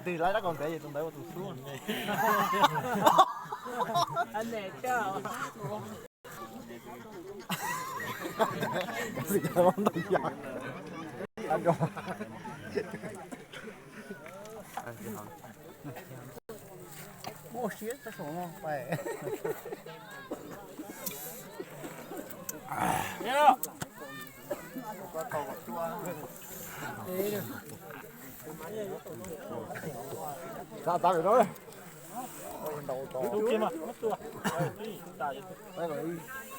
Tus laib rab kaus ntev ces tus ntawd ua tus xub. Muaj siab tab saum no.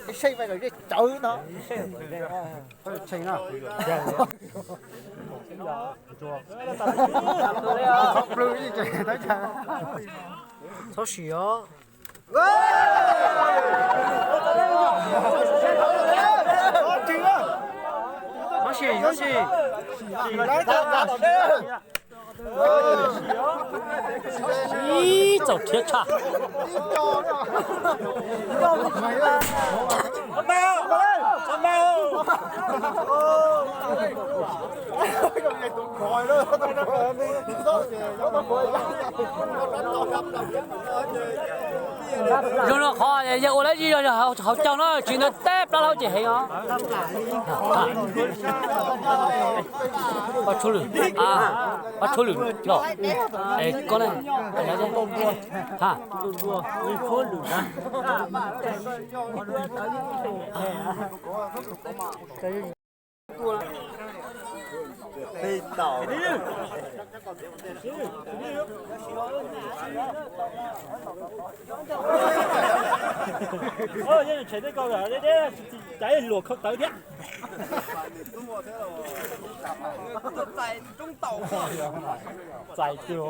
Ib seb pais kom zej tsawv no. Tshee na. Txhob plhws ib ce tawb chaw. Txhob sim os. Txhob sim, txhob sim. Ib txaus thiab tshaj. Zoo no qhov yawg ua lawv zis hauv caug no tsis ntawd teb plab laub ces heev os. Pab tshuab lwm, pab tshuab lwm los. Es koj ne? Ha. Luam khau tawv thiab. Txais tiag.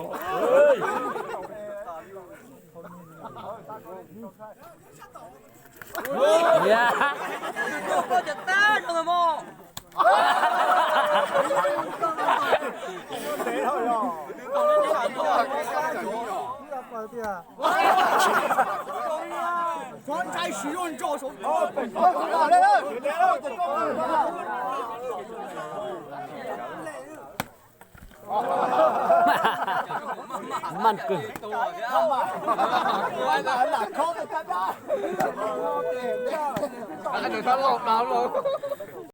Maj kawg.